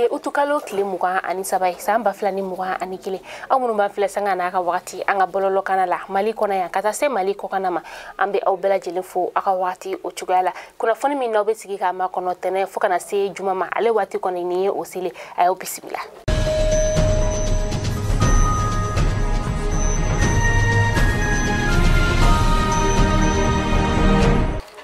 Bi ye utukalo tile 23 ye san 2021. Aw minnu b'an filɛ sanga n'a ka wagati an ka bɔlɔlɔ kana la Mali kɔnɔ yan ka taa se Mali kɔkanna ma, an bɛ aw bɛɛ lajɛlen fo aw ka wagati o cogoya la. Kunnafoni min n'aw bɛ sigi k'a makɔnɔ tɛnɛ fo kana se juma ma, ale waati kɔni nin ye o seli, a y'aw bisimila.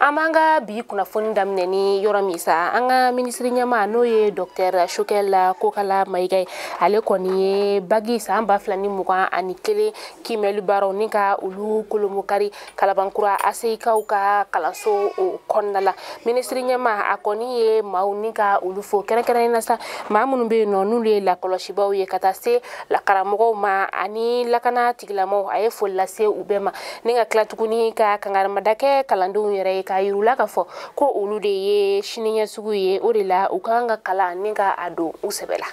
An b'an ka bi kunnafoni daminɛ ni yɔrɔ min sa, an ka minisiri ɲɛmaa n'o ye Dr Choguel Kokalla Maïga ye, ale kɔni ye bagi san 2021 kiimɛli baaraw ni ka olu kolomokari Kalabankura ACI-kaw ka kalanso o kɔnɔna la. Minisiri ɲɛmaa a kɔni ye maaw ni ka olu fo kɛrɛnkɛrɛnnenya na sa, maa minnu bɛ yen nɔ n'olu ye lakɔlɔsibaw ye ka taa se karamɔgɔw ma ani lakana tigilamɔgɔw, a ye foli lase u bɛɛ ma ni ka tila tuguni ka kangarimada kɛ kalandenw yɛrɛ ye k'a yir'u la k'a fɔ ko olu de ye siniɲɛsugu ye, o de la u ka kan ka kalan ni ka a don u sɛbɛ la.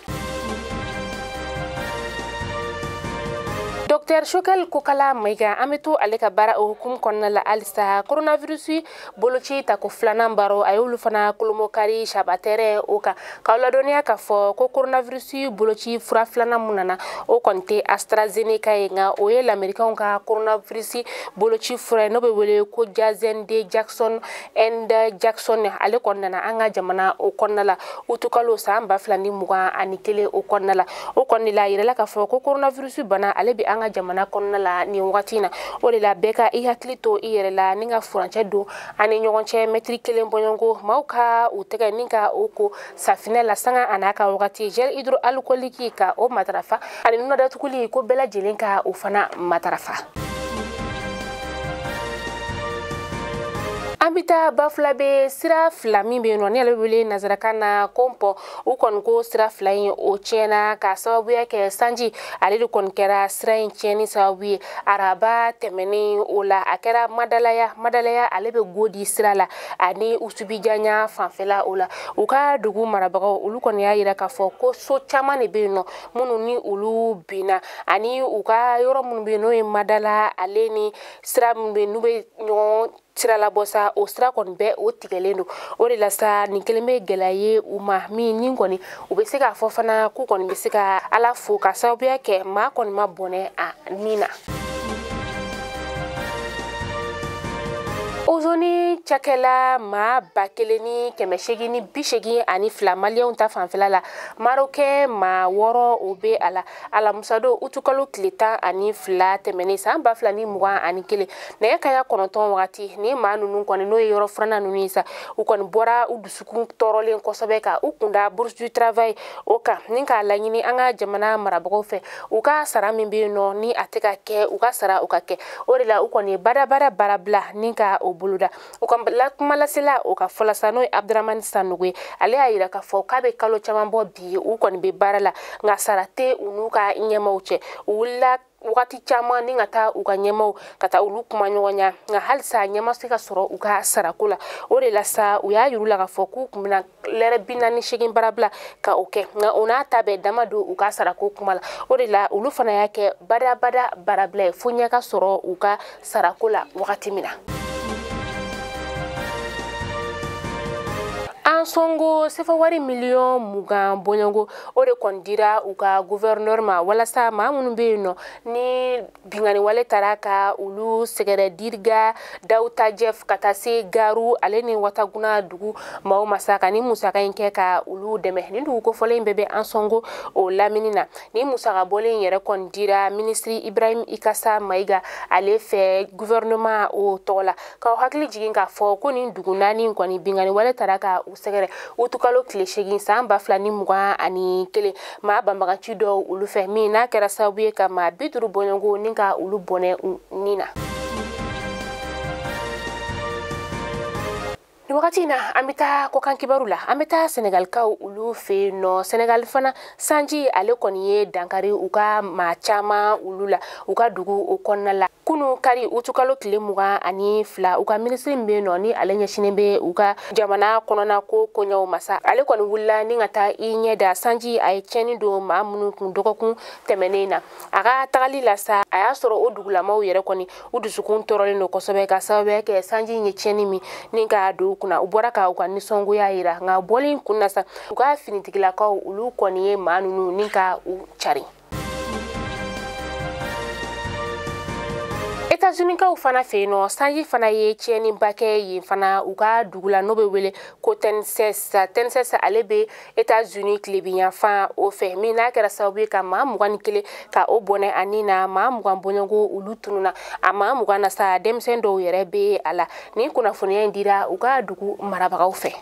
Dr Choguel Kokalla Maïga, an bɛ to ale ka baara o hukumu kɔnɔna la halisa. Coronavirus boloci tako filanan baro a y'olu fana kolomokari sabatɛrɛ o kan, k'aw ladɔnniya k'a fɔ ko coronavirus boloci fura filanan mun nana o kɔni tɛ AstraZeneca ye, nka o ye lamɛrikɛnw ka coronavirus boloci fura ye n'o bɛ wele ko Janssen de Jackson and Jackson. Ale kɔni nana an ka jamana o kɔnɔna la utukalo san 2021 o kɔnɔna la. O kɔni la a yirala k'a fɔ ko coronavirus bana ale bɛ an ka jamana kɔnɔna la nin wagati in na, o de la bɛɛ ka i hakili to i yɛrɛ la ni ka furancɛ don an ni ɲɔgɔn cɛ mɛtiri kelen bɔɲɔgɔnko, maaw ka u tɛgɛ ni ka o ko safinɛ la sanga a n'a ka wagati, gel hydroalcoolique ka o matarafa ani nunna datuguli ko bɛɛ lajɛlen ka o fana matarafa. An bɛ taa Bafulabe sira fila min bɛ yen nɔ ni ale bɛ wele nanzarakan na ko pɔn, u kɔni ko sira fila in o tiɲɛna ka sababuya kɛ sanji ale de kɔni kɛra sira in tiɲɛni sababu ye araba tɛmɛnen o la. A kɛra Madalaya ale bɛ Godi sira la ani Usubijanya fanfɛla o la. U ka dugu marabagaw olu kɔni y'a yira k'a fɔ ko so caman de bɛ yen nɔ minnu ni olu binna, ani u ka yɔrɔ minnu bɛ yen n'o ye Madala ale ni sira min bɛ yen n'u bɛ ɲɔgɔn sira labɔ sa, o sira kɔni bɛɛ o tigɛlen don. O de la sa nin kelen bɛ gɛlɛya ye u ma min ni kɔni u bɛ se k'a fɔ fana k'u kɔni bɛ se ka Ala fo ka sababuya kɛ maa kɔni ma bɔnɛ a nin na. Ozoni cakɛla maa 1882 maliyɛnw ta fanfɛla la, marokɛ maa 6 o bɛ a la. Alamusadon utukalo tile 12 tɛmɛnen san 2021 nɛgɛ kanɲɛ 9 wagati, ni maa ninnu kɔni n'o ye yɔrɔ filanan ninnu ye sa, u kɔni bɔra u dusukun tɔɔrɔlen kosɛbɛ ka u kunda bourse du travail o kan ni k'a laɲini an ka jamana marabagaw fɛ u ka sara min bɛ yen nɔ ni a tɛ ka kɛ, u ka sara o ka kɛ. O de la u kɔni ye badabada baara bila ni ka o boloda. U ka kuma lasela o ka fɔlɔ sa n'o ye Abdramani Sanogo ye, ale y'a yira k'a fɔ k'a bɛ kalo caman bɔ bi u kɔni bɛ baara la nka sara tɛ u n'u ka ɲɛmaw cɛ. U wulila wagati caman ni ka taa u ka ɲɛmaw ka taa olu kuma ɲɔgɔnya, nka halisa ɲɛma se ka sɔrɔ u ka sarako la. O de la sa u y'a yir'u la k'a fɔ k'u tun bɛna lɛrɛ 48 baara bila ka o kɛ, nka o n'a ta bɛɛ dama don u ka sarako kuma la. O de la olu fana y'a kɛ badabada baarabila ye fo ɲɛ ka sɔrɔ u ka sarako la wagati min na. An sɔngo sefawari miliyɔn 20 bɔɲɔgɔnko o de kɔni dira u ka gouverneur ma walasa maa minnu bɛ yen nɔ ni binkanni wale taara ka olu sɛgɛrɛ Diriga Dawutajɛf ka taa se Garu ale ni Wataguna dugu maaw ma sa ka ni musaka in kɛ ka olu dɛmɛ. Nin dugu kofɔlen bɛɛ bɛ an sɔngo o lamini na. Ni musaka bɔlen yɛrɛ kɔni dira minisiri Ibrahim Ikasa Maïga ale fɛ gouvernement o tɔgɔ la, k'aw hakili jigin k'a fɔ ko nin dugu naani kɔni binkanni wale taara ka u sɛgɛrɛ utukalo tile 8 san 2021 maa banbagaci dɔw olu fɛ min n'a kɛra sababu ye ka maa 50 bɔɲɔgɔnko ni ka olu bɔnɛ u ni na. Ni wagati in na an bɛ taa kɔkan kibaru la, an bɛ taa Senegalikaw olu fɛ yen nɔ. Senegal fana sanji ale kɔni ye dankari u ka maa caman olu la u ka dugu o kɔnɔna la. Kunu kari utukalo tile 22, u ka minisiri min bɛ yen nɔ ni ale ɲɛsinnen bɛ u ka jamana kɔnɔna ko koɲɛw ma sa, ale kɔni wulila ni ka taa i ɲɛ da sanji a ye tiɲɛni don maa minnu kun dɔgɔkun tɛmɛnen na. A ka tagali la sa, a y'a sɔrɔ o dugulamaw yɛrɛ kɔni u dusukun tɔɔrɔlen don kosɛbɛ ka sababuya kɛ sanji ye tiɲɛni min ni k'a don u kunna. U bɔra ka u ka nisɔngoya yira, nka bɔlen kun na sa, u ka finitigilakaw olu kɔni ye maa ninnu ni ka u cari. États-Unis-kaw fana fɛ yen nɔ, sanji fana ye tiɲɛniba kɛ yen fana u ka dugu la n'o bɛ wele ko Tennessee. Tennessee ale bɛ États-Unis tilebinyanfan o fɛ, min n'a kɛra sababu ye ka maa 21 ka o bɔnɛ a ni na, maa 20 bɔɲɔgɔn olu tununna. A maa 20 na sa, denmisɛn dɔw yɛrɛ bɛ a la. Nin kunnafoniya in dira u ka dugu marabagaw fɛ.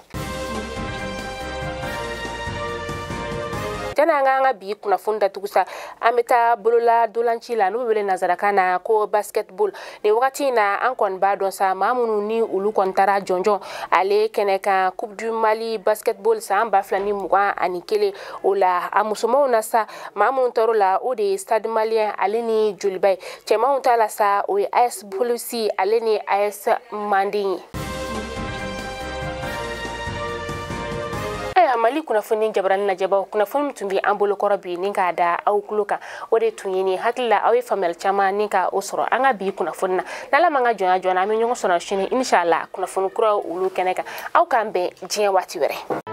Jani an k'an ka bi kunnafoni datugu sa, an bɛ taa bolola dolanci la n'o bɛ wele nanzarakan na ko basketball. Nin wagati in na, an kɔni b'a dɔn sa, maa minnu ni olu kɔni taara jɔnjɔn ale kɛnɛ kan Coupe du Mali basketball san 2021 o la, a musomanw na sa, maa minnu taar'o la o de ye Stade Malien ale ni Joliba ye. Cɛmanw ta la sa, o ye AS Polisi ale ni AS Manden ye. Ayiwa, Mali kunnafoni jabarani lajɛbaw, kunnafoni min tun bɛ an bolokɔrɔ bi ni k'a da aw tulo kan, o de tun ye nin. Hakili la aw ye faamuyali caman ni ka o sɔrɔ an ka bi kunnafoni na. N'Ala m'an ka jɔnya joona, an bɛ ɲɔgɔn sɔrɔ sini inshallah kunnafoni kuraw olu kɛnɛ kan. Aw k'an bɛn diɲɛ waati wɛrɛ.